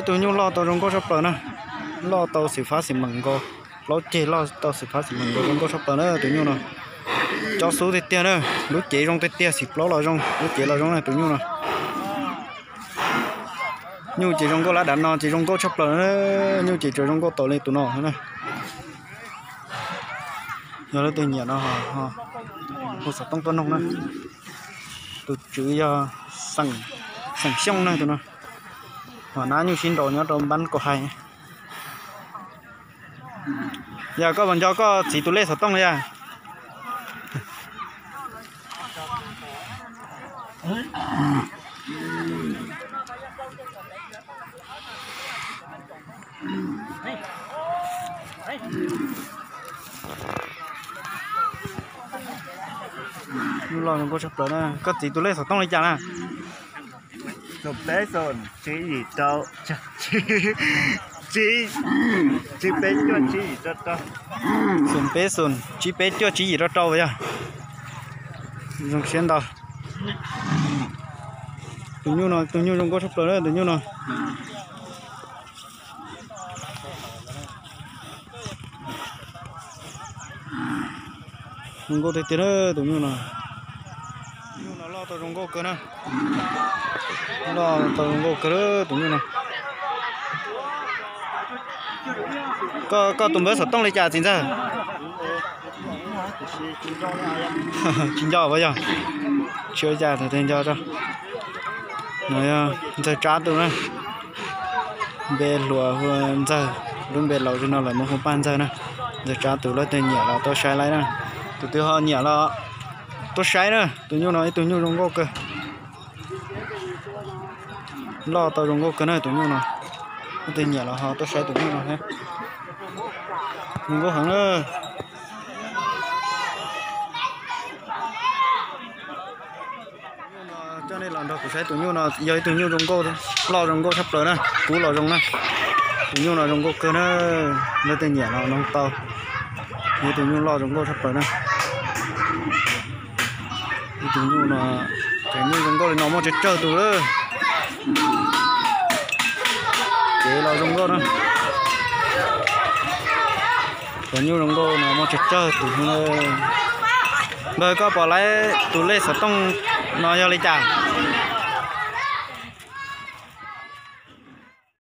Tus nyuj loj tau zoo nkauj tshaj plaws na. Loj tau xim fab xim meem nkaus, plaub ceg loj tau xim fab xim meem nkaus, zoo nkauj tshaj plaws na tus nyuj no. Cob xub tiag tiag na, lub cev zoo tiag tiag, xim plaub los zoo, lub cev los zoo na tus nyuj no. Nyuj ces zoo nkauj lab dav no ces zoo nkauj tshaj plaws na, nyuj ces tseem zoo nkauj tau li tus no na. Yog leej twg nyiam no hu xov tooj tuaj noog na. Tus tswv yog Xeem Xyooj na tus no. Ho nab nyuj sib nraus nyob rau npab Kaus Hais. Yog koj puas nco koj txiv tus lej xov tooj yog? Loj zoo nkauj tshaj plaws na. Koj txiv tus lej xov tooj li cas na? Xoom peb xoom tsib yim rau, tsib, tsib peb cuaj tsib yim rau rau. Xoom peb xoom tsib peb cuaj tsib yim rau rau yog. Zoo siab ntau. Tus nyuj no tus nyuj zoo nkauj tshaj plaws na tus nyuj no. Zoo nkauj tiag tiag na tus nyuj no. Nyuj no loj tau zoo nkauj kawg na. Loj tau zoo nkauj kawg tus nyuj no. Koj, koj tus npawb xov tooj li cas txiv ntxawg? Tsis nco puas yog? Tsis ua cas, thaum twg nco rau. No yog Ntxawg Tsab tus na. Npe hluas hu Ntxawg, lub npe laus zaum no lawv muab hu Paj Ntxawg na. Ntxawg Tsab tus, leej twg nyiam los tuaj saib laib na. Tus twg ho nyiam los tuaj saib na, tus nyuj no ib tug nyuj zoo nkauj kawg. Loj tau zoo nkauj kawg na tus nyuj no. Leej twg nyiam los ho tuaj saib tus nyuj no thiab. Zoo nkauj heev na. Coj nej los nrog kuv saib tus nyuj no, yog ib tug nyuj zoo nkauj, loj zoo nkauj tshaj plaws na, kub los zoo na. Tus nyuj no zoo nkauj kawg na, leej twg nyiam los noog tau. Yog ib tug nyuj loj zoo nkauj tshaj plaws na. Ib tug nyuj no, cov nyuj zoo nkauj li no muaj tsawg tsawg tus lawm. Cev los zoo nkauj na. Cov nyuj zoo nkauj no muaj tsawg tsawg tus. Npawg, koj pom lawv tus lej xov tooj no yog li cas?